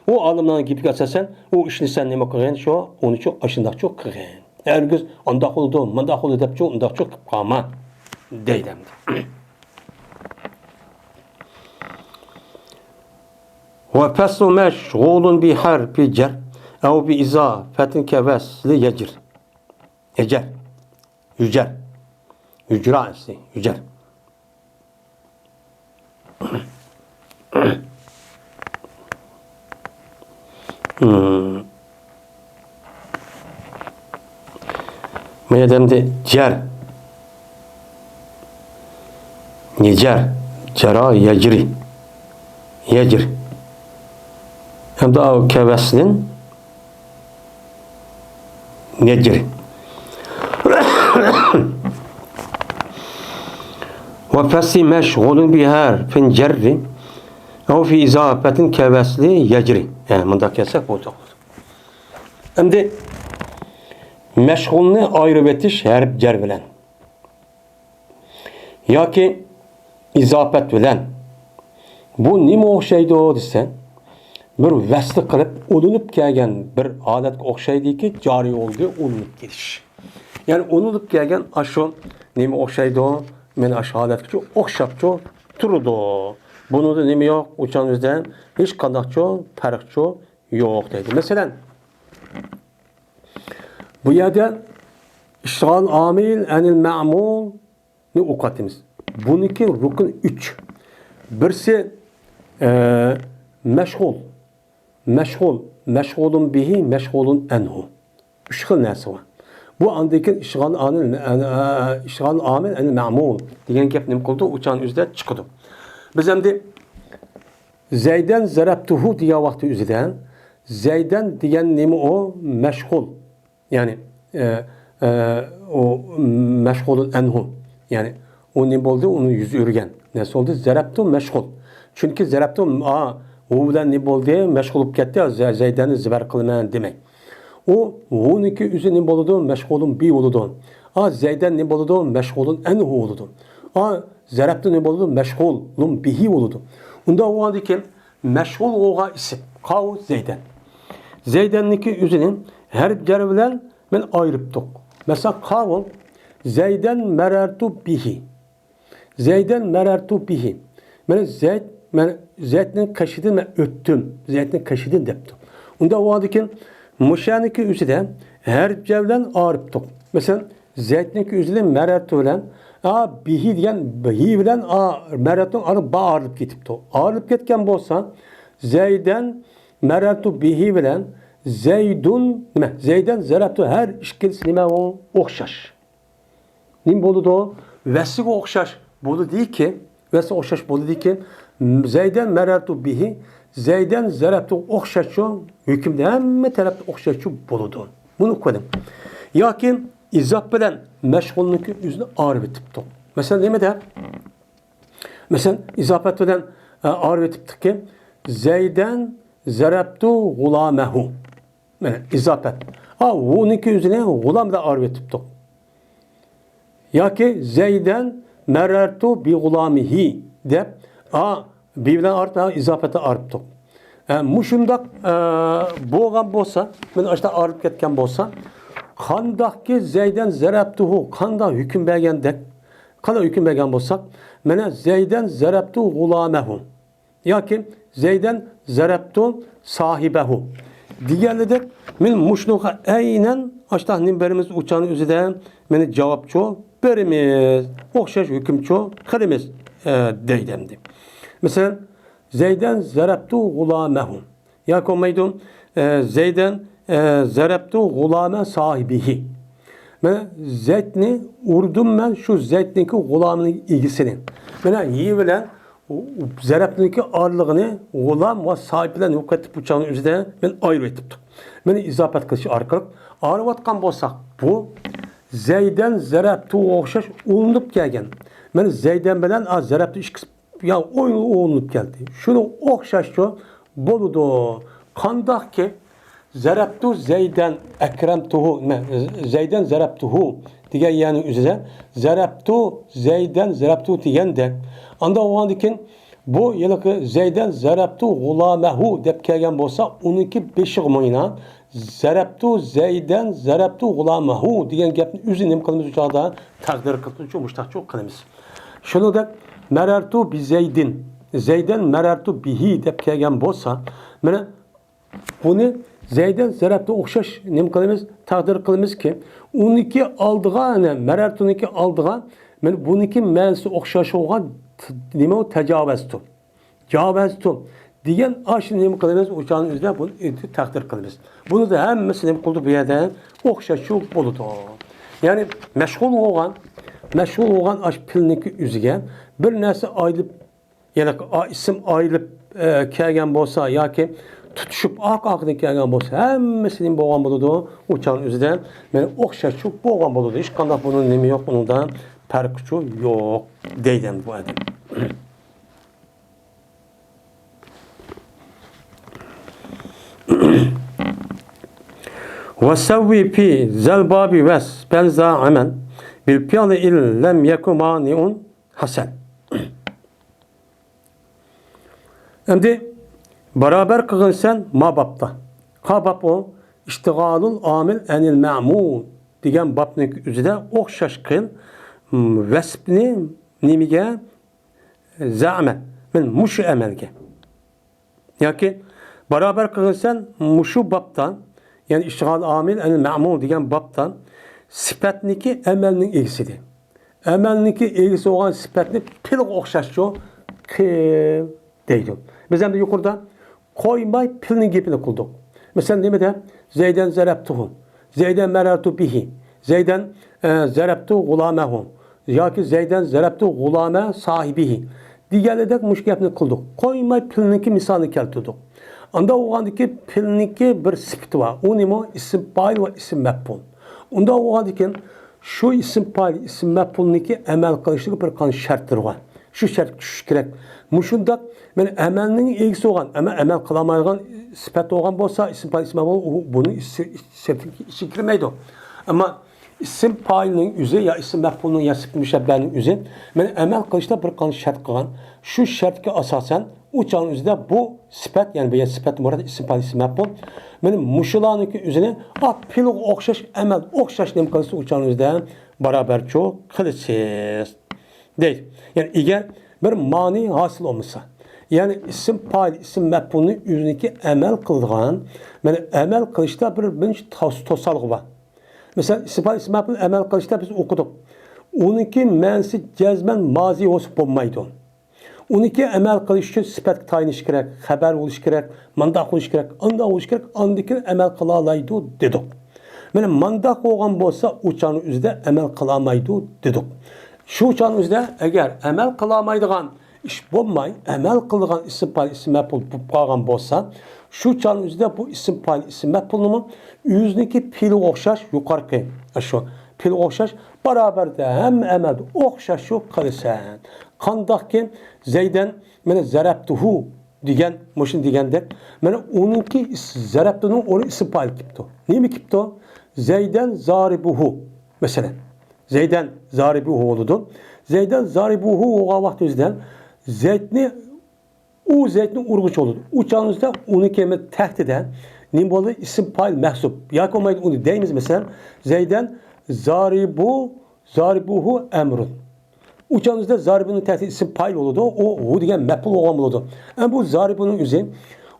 ئۇ ئالىملارنىڭ گېپىگە ئاساسەن ئۇ ئىشنى سەن نېمە قىلغىن، شۇ، ئۇنىچۇ ئاشۇنداقچۇ قىلغىن. ھەرگىز ئانداق بولىدۇ، مانداق بولىدۇ دەپچۇ ئۇنداقچۇ قىلىپ قالما دەيدۇ ئەمدى. وفصل مشغول بحرف جر أو بإضافة كوصل يجر. يجر. يجر. يجرى، يجر. Hmm. مانا ئەمدى جەر. يەجەر. جەرا يەجرى. يەجرى. ئەمدى ئاۋۇ كەۋەسنىڭ يەجرى. وفصل مشغول بحرف جر أو في إضافة كوصل يجر. ھە، مۇنداق كەلسەك بولدى. ئەمدى مەشغۇلنى ئايرىۋېتىش ھەرپ جەر بىلەن ياكى ئىزاپەت بىلەن. بۇ نېمە ئوخشايدۇ دېسە، بىر ۋەسلى قىلىپ ئۇلىنىپ كەلگەن بىر ھالەتكە ئوخشايدۇكى، جارى بولدى، ئۇلىنىپ كېلىش. يەنى ئۇنىلىپ كەلگەن ئاشۇ نېمە ئوخشايدۇ؟ مانا ئاشۇ ھالەتكىچۇ ئوخشاپچۇ تۇرىدۇ. بۇنىڭدا نېمە يوق؟ ئۇچان ئۆزىدە ھېچقانداقچۇ پەرقچۇ يوق دەيدۇ. مەسىلەن، بۇ يەردە ئىشغال ئامىل ئەنىل مەمۇلنى ئوقۇۋاتىمىز. بۇنىڭكى رۇكۇن ئۈچ. بىرسى، ئە، مەشغۇل. مەشغۇل، مەشغۇلۇن بىھى، مەشغۇلۇن ئەنھۇ. ئۈچ خىل نەرسە بار. بۇ ئاندىن كېيىن ئىشغال ئامىل، ئە، ئە، ئىشغال ئامىل ئەنىل مەمۇل دېگەن گەپ نېمە قىلىدۇ؟ ئۇچان ئۆزىدە چىقىدۇ. بىز ئەمدى زەيدەن زەرەبتۇھۇ دېگەن ۋاقتى ئۆزىدە زەيدەن دېگەن نېمە ئۇ؟ مەشغۇل. يەنى، ئە، ئە، ئۇ مەشغۇلۇن ئەنھۇ. يەنى، ئۇ نېمە بولدى؟ ئۇنى يۈز ئۆرۈگەن. نەرسە بولدى؟ زەرەبتۇ مەشغۇل. چۈنكى زەرەبتۇ، ئا، ھۇ بىلەن نېمە بولدى؟ مەشغۇل بولۇپ كەتتى. زە-، زەيدەننى زىبەر قىلىمەن دېمەي. ئۇ ھۇنىڭكى ئۆزى نېمە بولىدۇ؟ مەشغۇلۇن بى بولىدۇ. ئا، زەيدەن نېمە بولىدۇ؟ مەشغۇلۇن ئەنھۇ بولىدۇ. ئا، زەرەبتۇ نېمە بولىدۇ؟ مەشغۇلۇن بىھى بولىدۇ. ئۇنداق بولغاندىن كېيىن مەشغۇل بولغان ئىسىم، قاۋۇ زەيدەن. زەيدەننىڭكى ئۆزىنى ھەرپ جەر بىلەن مەن ئايرىپتۇق. مەسىلەن، قاۋۇ زەيدەن مەرەرتۇ بىھى. زەيدەن مەرەرتۇ بىھى. مانا زەيد، مەن زەيدنىڭ قېشىدىن مەن ئۆتتۈم. زەيدنىڭ قېشىدىن دەپتۇ. ئۇنداق بولغاندىكىن مۇشەنىڭكى ئۆزىدە ھەرپ جەر بىلەن ئايرىپتۇق. مەسىلەن، زەيدنىڭكى ئۆزىنى مەرەرتۇ بىلەن، ئا، بىھى دېگەن ھى بىلەن، ئا، مەرەرتۇنىڭ ئارا با ئايرىلىپ كېتىپتۇ. ئايرىلىپ كەتكەن بولسا، زەيدەن مەرەرتۇ بىھى بىلەن زەيدۇن، نېمە، زەيدەن زەرەبتۇ ھەر ئىككىلىسى نېمە ئۇ؟ ئوخشاش. نېمە بولىدۇ؟ ۋەسلىگە ئوخشاش بولىدىكى، ۋەسلىگە ئوخشاش بولىدىكى، زەيدەن مەرەرتۇ بىھى، زەيدەن زەرەبتۇ ئوخشاشچۇ، ھۆكۈمدە ھەممە تەرەپتە ئوخشاشچۇ بولىدۇ. بۇنى ئوقۇدۇم. ياكى ئىزاپە بىلەن مەشغۇلنىڭكى ئۆزىنى ئايرىۋېتىپتۇ. مەسىلەن، نېمىدە؟ مەسىلەن، ئىزاپەت بىلەن، ئە، ئايرىۋېتىپتۇكى، زەيدەن زەرەبتۇ غۇلامەھۇ. مانا ئىزاپەت. ئا، ھۇنىڭكى ئۆزىنى غۇلام بىلەن ئايرىۋېتىپتۇق. ياكى زەيدەن مەرەرتۇ بىغۇلامىھى دەپ، ئا، بى بىلەن ئايرىپ، ئا، ئىزاپەتنى ئايرىپتۇق. ئە، مۇشۇنداق، ئە، بولغان بولسا، مانا ئاشۇنداق ئايرىلىپ كەتكەن بولسا، قانداقكى زەيدەن زەرەبتۇھۇ، قانداق ھۆكۈم بەرگەندەك، قانداق ھۆكۈم بەرگەن بولساق، مانا زەيدەن زەرەبتۇ غۇلامەھۇ. ياكى زەيدەن زەرەبتۇ ساھىبەھۇ دېگەنلىدەك، مانا مۇشۇنىڭغا ئەينەن ئاشۇنداق نېمە بېرىمىز؟ ئۇچانىڭ ئۆزىدە مانا جاۋابچۇ بېرىمىز، ئوخشاش ھۆكۈمچۇ قىلىمىز، ئە، دەيدۇ ئەمدى. مەسىلەن، زەيدەن زەرەبتۇ غۇلامەھۇ. ياكى بولمايدۇ، ئە، زەيدەن، ئە، زەرەبتۇ غۇلامە ساھىبىھى. مانا زەيدنى ئۇردۇم مەن شۇ زەيدنىڭكى غۇلامىنىڭ ئىگىسىنى. مانا ھى بىلەن زەرەبنىڭكى ئارىلىقىنى غۇلام ۋە ساھىب بىلەن يوقىتىپ، ئۇچانىڭ ئۆزىدە مانا ئايرىۋېتىپتۇق. مانا ئىزاپەت قىلىش ئارقىلىق ئايرىۋاتقان بولساق، بۇ زەيدەن زەرەبتۇغا ئوخشاش ئۇلىنىپ كەلگەن. مانا زەيدەن بىلەن، ئا، زەرەبتۇ ئىككىسى يا ئويۇن ئوينىلىپ كەلدى. شۇنىڭ ئوخشاشچۇ بولىدۇ. قانداقكى زەرەبتۇ زەيدەن ئەكرەمتۇھۇ، نېمە، زەيدەن زەرەبتۇھۇ دېگەن يەرنىڭ ئۆزىدە زەرەبتۇ زەيدەن زەرەبتۇ دېگەندەك. ئانداق بولغاندىكىن بۇ ھېلىقى زەيدەن زەرەبتۇ غۇلامەھۇ دەپ كەلگەن بولسا، ئۇنىڭكى بېشىغا مانا زەرەبتۇ زەيدەن زەرەبتۇ غۇلامەھۇ دېگەن گەپنى ئۆزى نېمە قىلىمىز؟ ئۇ چاغدا تەقدىر قىلىمىز، مۇشتاقچۇ قىلىمىز. شۇنىڭدەك مەرەرتۇ بىزەيدىن، زەيدەن مەرەرتۇ بىھى دەپ كەلگەن بولسا، مانا بۇنى زەيدەن زەرەبتۇ ئوخشاش نېمە قىلىمىز؟ تەقدىر قىلىمىزكى، ئۇنىڭكى ئالدىغا، يەنى مەرەرتۇنىڭكى ئالدىغا، مانا بۇنىڭكى مەنىسى ئوخشاش بولغان ت-، نېمە ئۇ؟ تاجاۋەزتۇ. جاۋەزتۇ دېگەن ئاشۇ نېمە قىلىمىز؟ ئۇ چاغنىڭ ئۆزىدە بۇنى تەقدىر قىلىمىز. بۇنىڭدا ھەممىسى نېمە قىلىدۇ؟ بۇ يەردە ئوخشاشچۇ بولىدۇ. يەنى مەشغۇل بولغان، مەشغۇل بولغان ئاشۇ پېئىلنىڭكى ئۆزىگە بىر نەرسە ئايرىلىپ، يەنى ئا-، ئىسىم ئايرىلىپ، ئە، كەلگەن بولسا ياكى تۇتۇشۇپ ئارقا-ئارقىدىن كەلگەن بولسا، ھەممىسى نېمە بولغان بولىدۇ؟ ئۇ چاغنىڭ ئۆزىدە مانا ئوخشاشچۇ بولغان بولىدۇ. ھېچقانداق بۇنىڭ نېمە يوق، ئۇنىڭدا پەرقىچۇ يوق دەيدۇ بۇ ئادەم. وسوّ في ذا الباب وصفا زاعما بالفعل إن لم يك مانع حصل. ئەمدى بارابەر قىلغىن سەن ما بابتا. قا باب ئۇ، اشتغال العامل عن المعمول. دېگەن بابنىڭ ئۆزىدە ئوخشاش قىل، م، ۋەسپنى نېمىگە؟ زەئەمە. مەن مۇشۇ ئەمەلگە. ياكى باراۋەر قىلغىنسەن مۇشۇ بابتا، يەنى ئىشتىغال ئامىل ئەل مەمۇل دېگەن بابتا سۈپەتنىكى ئەمەلنىڭ ئىگىسى دە. ئەمەلنىكى ئىگىسى بولغان سۈپەتنى پېئىلغا ئوخشاشچۇ قىل دەيدۇ. بىز ئەمدى يۇقىرىدا قويماي پېئىلنىڭ گېپىنى قىلدۇق. مەسىلەن، نېمىدە؟ زەيدەن زەرەبتۇھۇ، زەيدەن مەرەرتۇ بىھى، زەيدەن، ئە، زەرەبتۇ غۇلامەھۇ ياكى زەيدەن زەرەبتۇ غۇلامە ساھىبىھى دېگەنلىدەك مۇشۇ گەپنى قىلدۇق. قويماي پېئىلنىڭكى مىسالىنى كەلتۈردۇق. ئانداق بولغاندىكىن پېئىلنىڭكى بىر سۈپىتى بار. ئۇ نېمە؟ ئىسىم پائىل ۋە ئىسىم مەپئۇل. ئۇنداق بولغاندىكىن شۇ ئىسىم پائىل، ئىسىم مەپئۇلنىڭكى ئەمەل قىلىشلىقى بىر قانچە شەرتلىرى بار. شۇ شەرتكە چۈشۈش كېرەك. مۇشۇنداق، مەن ئەمەلنىڭ ئىگىسى بولغان، ئەمما ئەمەل قىلالمايدىغان سۈپەت بولغان بولسا، ئىسىم پائىل، ئىسىم مەپئۇل، ئۇ بۇنىڭ ئىچ-، ئىچ-، سۈپىتىنىڭ ئىچىگە كىرمەيدۇ. ئەمما ئىسىم پائىلنىڭ ئۆزى يا ئىسىم مەپئۇلنىڭ يا سۈپەت مۇشەببەنىڭ ئۆزى، مەن ئەمەل قىلىشتا بىر قانچە شەرت قىلغان. شۇ شەرتكە ئاساسەن، ئۇ چاغنىڭ ئۆزىدە بۇ سۈپەت، يەنى بۇ سۈپەت مۇراد ئىسىم پائىل، ئىسىم مەپئۇل. مانا مۇشۇلارنىڭكى ئۆزىنى، ئا، پېئىلغا ئوخشاش ئەمەل، ئوخشاش نېمە قىلسا، ئۇ چاغنىڭ ئۆزىدە باراۋەرچۇ قىلىسىز. دەيدۇ. يەنى ئەگەر بىر مانى ھاسىل بولمىسا، يەنى ئىسىم پائىل، ئىسىم مەپئۇلنى ئۆزىنىڭكى ئەمەل قىلىدىغان، مانا ئەمەل قىلىشتا بىر، بىر توس-، توسالغۇ بار. مەسىلەن، ئىسىم پائىل، ئىسىم مەپئۇل ئەمەل قىلىشتا بىز ئوقۇدۇق. ئۇنىڭكى مەنىسى جەزمەن مازى بولسا بولمايدۇ. ئۇنىڭكى ئەمەل قىلىش ئۈچۈن سۈپەتكە تايىنىش كېرەك، خەۋەر بولۇش كېرەك، مانداق بولۇش كېرەك، ئانداق بولۇش كېرەك، ئاندىن كېيىن ئەمەل قىلالايدۇ دېدۇق. مانا مانداق بولغان بولسا، ئۇ چاغنىڭ ئۆزىدە ئەمەل قىلالمايدۇ دېدۇق. شۇ چاغنىڭ ئۆزىدە ئەگەر ئەمەل قىلالمايدىغان ئىش بولماي، ئەمەل قىلىدىغان ئىسىم پائىل، ئىسىم مەپئۇل بولۇپ قالغان بولسا، شۇ چاغنىڭ ئۆزىدە بۇ ئىسىم پائىل، ئىسىم مەپئۇلنىمۇ ئۆزىنىڭكى پېئىلىگە ئوخشاش يۇقىرىقى، ئاشۇ پېئىلىگە ئوخشاش باراۋەردە ھەممە ئەمەلدە ئوخشاش شۇ قىلىسەن. قانداقكى زەيدەن، مانا زەرەبتۇھۇ دېگەن، مۇشۇنى دېگەندەك، مانا ئۇنىڭكى ئىس-، زەرەبتۇنىڭ ئورنى ئىسىم پائىل كېپتۇ. نېمە كېپتۇ؟ زەيدەن زارىبۇھۇ. مەسىلەن، زەيدەن زارىبۇھۇ بولىدۇ. زەيدەن زارىبۇھۇ بولغان ۋاقتىمىزدا زەيدنى، ئۇ زەيدنى ئۇرغۇچى بولىدۇ. ئۇ چاغىمىزدا ئۇنىڭكى تەھتىدە نېمە بولدى؟ ئىسىم پائىل مەھزۇپ. ياكى بولمايدۇ، ئۇنى دەيمىز، مەسىلەن، زەيدەن زارىبۇ، زارىبۇھۇ ئەمرۇن. ئۇ چاغىمىزدا زارىبۇنىڭ تەھتى ئىسىم پائىل بولىدۇ، ئۇ ھۇ دېگەن مەپئۇل بولغان بولىدۇ. ئەمما بۇ زارىبۇنىڭ ئۆزى،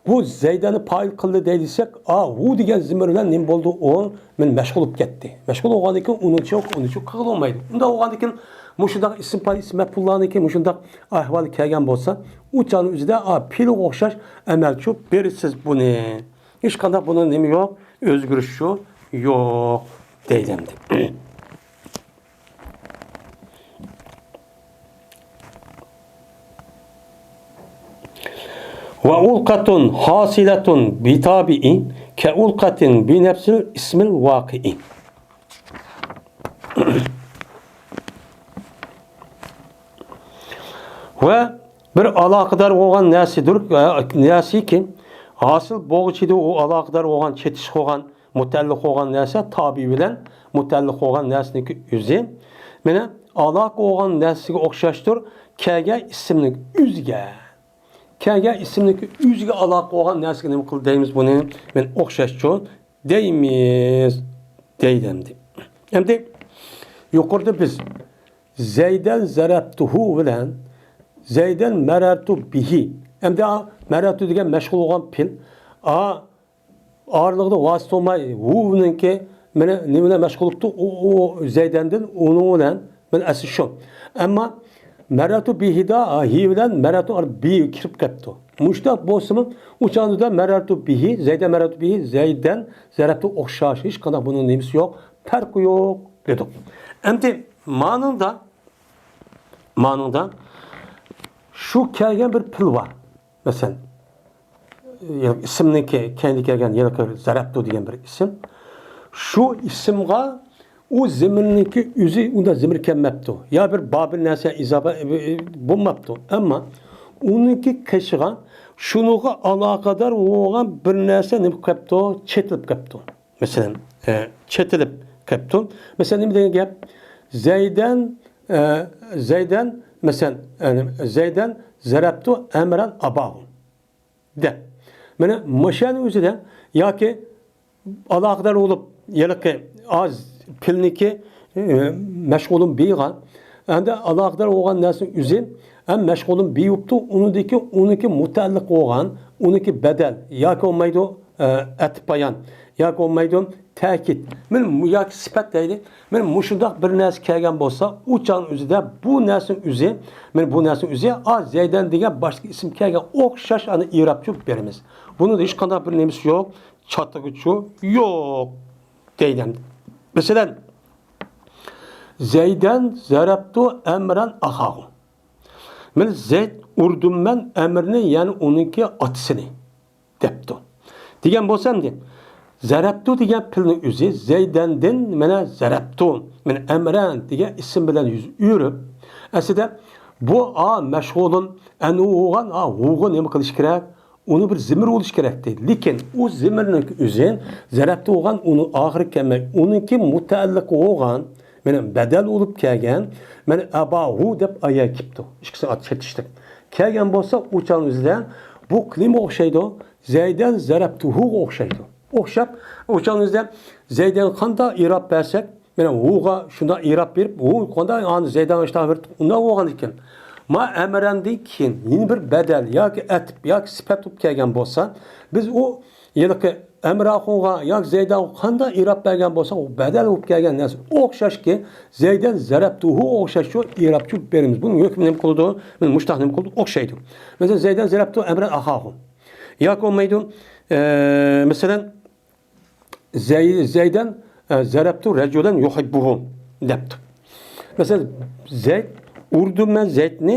بۇ زەيدەننى پائىل قىلدى دەي دېسەك، ئا، ھۇ دېگەن زېمىر بىلەن نېمە بولدى؟ ئۇ مەن مەشغۇل بولۇپ كەتتى. مەشغۇل بولغاندىن كېيىن ئۇنىڭچە يوق، ئۇنىڭچە قىلغىلى بولمايدۇ. ئۇنداق بولغاندىن كېيىن مۇشۇنداق ئىسىم پائىل، ئىسىم مەپئۇللارنىڭكى مۇشۇنداق ئەھۋال كەلگەن بولسا، ئۇ چاغنىڭ ئۆزىدە، ئا، پېئىلغا ئوخشاش ئەمەلچۇ بېرىسىز بۇنى. ھېچقانداق بۇنىڭ نېمە يوق؟ ئۆزگىرىشى يوق دەيدۇ ئەمدى. ۋە ئۇلقەتۇن ھاسىلەتۇن بىتابىئى كە ئۇلقەتىن بىنەپسىل ئىسمىل ۋاقىئى. ۋە بىر ئالاقىدار بولغان نەرسىدۇر، نەرسىكى ھاسىل بولغۇچىدۇر، ئۇ ئالاقىدار بولغان، چېتىشىش بولغان، مۇتەئەللىق بولغان نەرسە تابىئى بىلەن مۇتەئەللىق بولغان نەرسىنىڭكى ئۆزى، مانا، ئالاقە بولغان نەرسىگە ئوخشاشتۇر. كەگە ئىسىمنىڭ ئۆزىگە، كەگە ئىسىمنىڭكى ئۆزىگە ئالاقە بولغان نەرسىگە نېمە قىل دەيمىز بۇنى؟ مانا، ئوخشاشچۇ دەيمىز، دەيدۇ ئەمدى. ئەمدى يۇقىرىدا بىز زەيدەن زەرەبتۇھۇ بىلەن زەيدەن مەرەرتۇ بىھى. ئەمدى، ئا، مەرەرتۇ دېگەن مەشغۇل بولغان پېئىل. ئا، ئارىلىقىدا ۋاسىتە بولماي، ھۇنىڭكى مانا نېمە بىلەن مەشغۇل بوپتۇ؟ ئۇ، ئۇ زەيدەندىن ئۇنىڭ بىلەن، مانا ئەسلى شۇ. ئەمما مەرەرتۇ بىھىدا، ھى بىلەن مەرەرتۇ بىھى كىرىپ كەپتۇ. مۇشۇنداق بولسىمۇ، ئۇ چاغدا مەرەرتۇ بىھى، زەيدەن مەرەرتۇ بىھى، زەيدەن زەرەبتۇ ئوخشاش، ھېچقانداق بۇنىڭ نېمىسى يوق، پەرقى يوق دېدۇق. ئەمدى مانىڭدا، مانىڭدا شۇ كەلگەن بىر پېئىل بار. مەسىلەن، ئىسىمنىڭكى كەينىدە كەلگەن ھېلىقى زەرەبتۇ دېگەن بىر ئىسىم. شۇ ئىسىمغا ئۇ زېمىرنىڭكى ئۆزى ئۇنداق زېمىر كەلمەپتۇ. يا بىر بابىل نەرسە ئىزاپە، ئى، ئى، بولماپتۇ. ئەمما ئۇنىڭكى قېشىغا شۇنىڭغا ئالاقىدار بولغان بىر نەرسە نېمە قىلىپ كەپتۇ؟ چېتىلىپ كەپتۇ. مەسىلەن، ئە، چېتىلىپ كەپتۇ. مەسىلەن، نېمە دېگەن گەپ؟ زەيدەن، ئە، زەيدەن، مەسىلەن، يەنى زەيدەن زەرەبتۇ ئەمرەن ئاباھۇ. دە. مانا مۇشۇنىڭ ئۆزىدە ياكى ئالاقىدار بولۇپ، ھېلىقى ئاز پېئىلنىڭكى، ئە، مەشغۇلۇن بىغا ئەمدى ئالاقىدار بولغان نەرسىنىڭ ئۆزى ھەم مەشغۇلۇن بى بوپتۇ، ئۇنىڭدىكى، ئۇنىڭكى مۇتەئەللىق بولغان، ئۇنىڭكى بەدەل ياكى بولمايدۇ، ئە، ئەتىپ بايان ياكى بولمايدۇ، تەكىت. مانا مۇ-، ياكى سۈپەت دەيلى. مانا مۇشۇنداق بىر نەرسە كەلگەن بولسا، ئۇ چاغنىڭ ئۆزىدە بۇ نەرسىنىڭ ئۆزى، مانا بۇ نەرسىنىڭ ئۆزى، ئا، زەيدەن دېگەن باشتىكى ئىسىم كەلگەن ئوخشاش ئانا ئېرابچۇ بېرىمىز. بۇنىڭدا ھېچقانداق بىر نېمىسى يوق، چاتىقىچۇ يوق دەيدۇ. مەسىلەن، زەيدەن زەرەبتۇ ئەمرەن ئەخاھۇ. مانا زەيد ئۇردۇممەن ئەمرنى، يەنى ئۇنىڭكى ئاتىسىنى دەپتۇ. دېگەن بولسا ئەمدى، زەرەپتۇ دېگەن پېئىلنىڭ ئۆزى زەيدەندىن مانا زەرەپتۇ، مانا ئەمرەن دېگەن ئىسىم بىلەن يۈز ئۆرۈپ، ئەسلىدە بۇ ئا مەشغۇلۇن ئەنۋۇ بولغان ئا ھۇغا نېمە قىلىش كېرەك؟ ئۇنى بىر زېمىر بولۇش كېرەكتى. لېكىن ئۇ زېمىرنىڭ ئۆزى زەرەپتۇ بولغان، ئۇنىڭ ئاخىرى كەلمەي، ئۇنىڭكى مۇتەئەللىقى بولغان مانا بەدەل بولۇپ كەلگەن، مانا ئەباھۇ دەپ ئايەت كېلىپتۇ. ئىككىسى ئات چېتىشلىق. كەلگەن بولسا، ئۇ چاغنىڭ ئۆزىدە بۇ نېمىگە ئوخشايدۇ؟ زەيدەن زەرەپتۇھۇغا ئوخشايدۇ. ئوخشاپ، ئۇ چاغنىڭ ئۆزىدە زەيدەن قانداق ئېراب بەرسەك، مانا ھۇغا شۇنداق ئېراب بېرىپ، ھۇ قانداق ئانا زەيدەن ئاشتاق بېرىپ، ئۇنداق بولغان ئىكەن. ما ئەمرەندىن كېيىن يەنە بىر بەدەل ياكى ئەتىپ ياكى سۈپەت بولۇپ كەلگەن بولسا، بىز ئۇ ھېلىقى ئەمراخۇنغا ياكى زەيدانغا قانداق ئېراب بەرگەن بولساق، ئۇ بەدەل بولۇپ كەلگەن نەرسە ئوخشاشكى، زەيدەن زەرەپتۇھۇ ئوخشاشچۇ ئېرابچۇ بېرىمىز. بۇنىڭ ھۆكمى نېمە قىلىدۇ؟ مانا مۇشتاق نېمە قىلىدۇ؟ ئوخشايدۇ. مەسىلەن، زەيدەن زەرەپتۇ ئەمرەن ئەخاھۇ. ياكى بولمايدۇ، ئە، مەسىلەن، زەي-، زەيدەن، ئە، زەرەپتۇ رەجۇلەن يۇھىببۇھۇ دەپتۇ. مەسىلەن، زەيد، ئۇردۇمەن زەيدنى،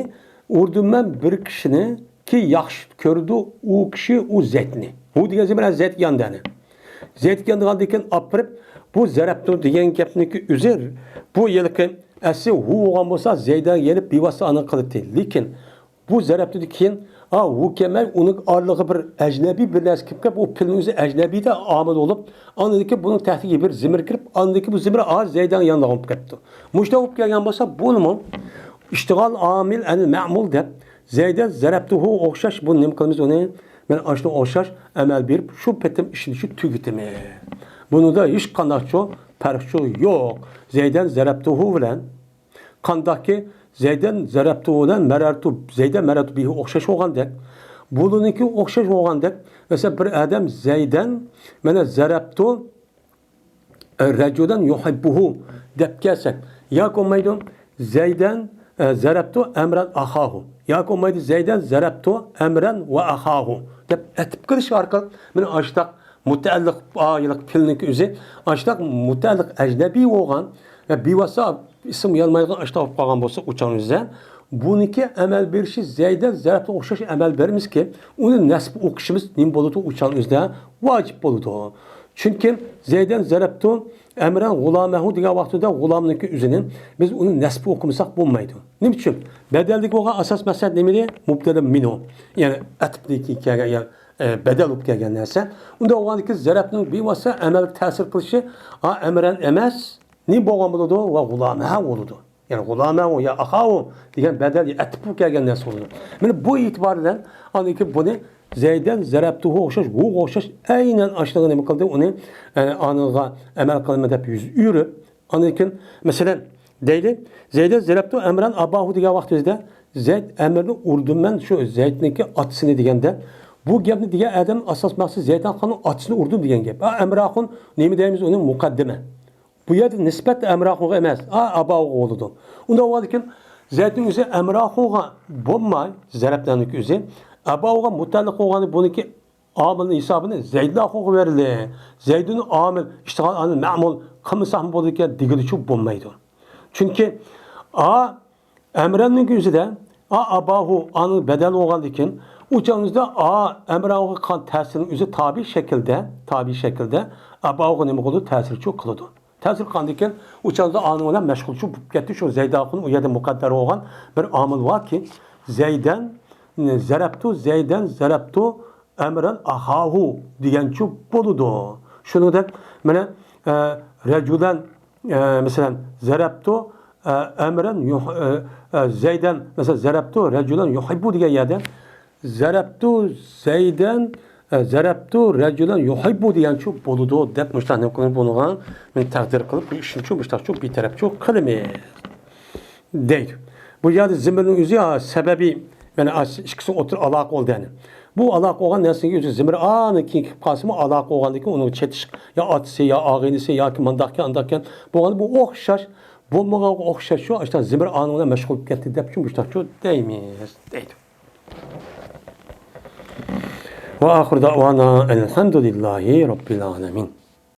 ئۇردۇمەن بىر كىشىنى كى ياخشى كۆرىدۇ، ئۇ كىشى، ئۇ زەيدنى. ھۇ دېگەن زېمىر زەيدكە ياندى ئەنە. زەيدكە ياندىغاندىن كېيىن ئاپىرىپ، بۇ زەرەپتۇ دېگەن گەپنىڭكى ئۆزى، بۇ ھېلىقى ئەسلى ھۇ بولغان بولسا، زەيدەن يېلىپ بىۋاسىتە ئانا قىلاتتى. لېكىن بۇ زەرەپتۇدىن كېيىن، ئا، ھۇ كەلمەي، ئۇنىڭ ئارىلىقىغا بىر ئەجنەبىي بىر نەرسە كىرىپ كېلىپ، ئۇ پېئىلنىڭ ئۆزى ئەجنەبىيدە ئامىل بولۇپ، ئاندىن كېيىن بۇنىڭ تەھتىگە بىر زېمىر كىرىپ، ئاندىن كېيىن بۇ زېمىر ئا زەيدەنگە ياندىغان بولۇپ كەپتۇ. مۇشۇنداق بولۇپ كەلگەن بولسا، بۇنىمۇ ئىشتىغال ئامىل ئەنىل مەمۇل دەپ، زەيدەن زەرەپتۇھۇ ئوخشاش، بۇنى نېمە قىلىمىز ئۇنى؟ مانا ئاشۇنىڭغا ئوخشاش ئەمەل بېرىپ، شۇ پېتىم ئىشلىتىشنى تۈگىتىمىز. بۇنىڭدا ھېچقانداقچۇ پەرقچۇ يوق. زەيدەن زەرەپتۇھۇ بىلەن قانداقكى زەيدەن زەرەپتۇ بىلەن مەرەرتۇ، زەيدەن مەرەرتۇ بىھى ئوخشاش بولغاندەك، بۇلىنىڭكى ئوخشاش بولغاندەك، مەسىلەن، بىر ئادەم زەيدەن، مانا، زەرەپتۇ، ئە، رەجۇلەن يۇھىببۇھۇ دەپ كەلسەك، ياكى بولمايدۇ، زەيدەن، ئە، زەرەپتۇ ئەمرەن ئەخاھۇ، ياكى بولمايدۇ، زەيدەن زەرەپتۇ ئەمرەن ۋە ئەخاھۇ دەپ ئەتىپ قىلىش ئارقىلىق، مانا، ئاشتاق مۇتەئەللىق ئائىلىق پېئىلنىڭكى ئۆزى ئاشتاق مۇتەئەللىق ئەجنەبىي بولغان ۋە بىۋاسىتە ئىسىم يانمايدىغان ئاشتاق بولۇپ قالغان بولسا، ئۇچاڭ ئۆزى بۇنىڭكى ئەمەل بېرىشى زەيدەن زەرەپتە ئوخشاش ئەمەل بېرىمىزكى، ئۇنى نەسب ئوقۇشىمىز نېمە بولىدۇ؟ ئۇچاڭ ئۆزىدە ۋاجىپ بولىدۇ. چۈنكى زەيدەن زەرەپتۇ ئەمرەن غۇلامەھۇ دېگەن ۋاقتىدا غۇلامنىڭكى ئۆزىنى بىز ئۇنى نەسب ئوقۇمىساق بولمايدۇ. نېمە ئۈچۈن؟ بەدەلدىكى بولغان ئاساس مەقسەت نېمىدى؟ مۇبتەدا مىنھۇ. يەنى ئەتىپتىكى كەلگەن، يەنى ئە، بەدەل بولۇپ كەلگەن نەرسە. ئۇنداق بولغاندىكىن زەرەپنىڭ بىۋاسىتە ئەمەلگە تەسىر قىلىشى، ئا، ئەمرەن ئەمەس، نېمە بولغان بولىدۇ؟ ۋە غۇلامەھۇ بولىدۇ. يەنى غۇلامەھۇ يا ئەخاھۇ دېگەن بەدەل يا ئەتىپ بولۇپ كەلگەن نەرسە بولىدۇ. مانا بۇ ئېتىبار بىلەن ئاندىن كېيىن بۇنى زەيدەن زەرەپتۇھۇ ئوخشاش، ھۇغا ئوخشاش ئەينەن ئاشۇنىڭغا نېمە قىلدى؟ ئۇنى، ئە، ئانىڭغا ئەمەل قىلىمەن دەپ يۈز ئۆرۈپ، ئاندىن كېيىن، مەسىلەن، دەيلى، زەيدەن زەرەپتۇ ئەمرەن ئەباھۇ دېگەن ۋاقتىمىزدا، زەيد ئەمرنى ئۇردۇمەن شۇ زەيدنىڭكى ئاتىسىنى دېگەندە، بۇ گەپنى دېگەن ئادەم ئاساس مەقسىتى زەيدان خاننىڭ ئاتىسىنى ئۇردۇم دېگەن گەپ. ئا، ئەمراخۇن نېمە دەيمىز ئۇنى؟ مۇقەددىمە. بۇ يەردە نىسبەت ئەمراخۇنغا ئەمەس، ئا، ئەباھۇغا بولىدۇ. ئۇنداق بولغاندىكىن زەيدنىڭ ئۆزى ئەمراخۇنغا بولماي، زەرەپلەرنىڭكى ئۆزى ئەباھۇغا مۇتەئەللىق بولغاندا بۇنىڭكى ئامىلنىڭ ھېسابىنى زەيدۇنخۇغا بېرىلى، زەيدۇن ئامىل، ئىشتىغال ئامىل مەمۇل قىلمىساقمۇ بولىدىكەن دېگىلىچۇ بولمايدۇ. چۈنكى ئا ئەمرەننىڭ ئۆزىدە ئا ئەباھۇ ئانىڭ بەدەل بولغاندىكىن، ئۇ چاغنىڭىزدا ئا ئەمرانغا قىلغان تەسىرنىڭ ئۆزى تابىئىي شەكىلدە، تابىئىي شەكىلدە ئەباھۇغا نېمە قىلىدۇ؟ تەسىرچۇ قىلىدۇ. تەسىر قىلغاندىكىن، ئۇ چاغدا ئانىڭ بىلەن مەشغۇلچۇ بولۇپ كەتتى. شۇ زەيداخۇن ئۇ يەردە مۇقەددەر بولغان بىر ئامىل باركى، زەيدەن زەرەپتۇ، زەيدەن زەرەپتۇ ئەمرەن ئەخاھۇ دېگەنچۇ بولىدۇ. شۇنىڭدەك مانا، ئە، رەجۇلەن، ئە، مەسىلەن، زەرەپتۇ، ئە، ئەمرەن يۇھ-، ئە، ئە، زەيدەن، مەسىلەن، زەرەپتۇ رەجۇلەن يۇھىببۇ دېگەن يەردە زەرەپتۇ زەيدەن، زەرەبتۇ رەجۇلەن يۇھىببۇ دېگەنچۇ بولىدۇ دەپ مۇشۇنداق نېمە قىلىپ بۇنىغا مېنى تەقدىر قىلىپ بۇ ئىشنىچۇ مۇشۇنداقچۇ بىتەرەپچۇ قىلىمىز دەيدۇ. بۇ يەردە زىمىرنىڭ ئۆزى ھە، سەۋەبى، يەنى ئاش-، ئىككىسى ئوتتۇرا ئالاقە بولدى يەنى. بۇ ئالاقە بولغان نەرسىنىڭ ئۆزى زىمىر ئانى كېيىن كېلىپ قالسىمۇ ئالاقە بولغاندىن كېيىن ئۇنىڭ چېتىش يا ئاتىسى يا ئاغىنىسى ياكى مانداقكەن ئانداقكەن بولغاندا بۇ ئوخشاش، بولمىغانغا ئوخشاش شۇ ئاشۇنداق زىمىر ئانى بىلەن مەشغۇل بولۇپ كەتتى دەپ شۇ مۇشۇنداقچۇ دەيمىز دەيدۇ. وآخر دعوانا الحمد لله رب العالمين.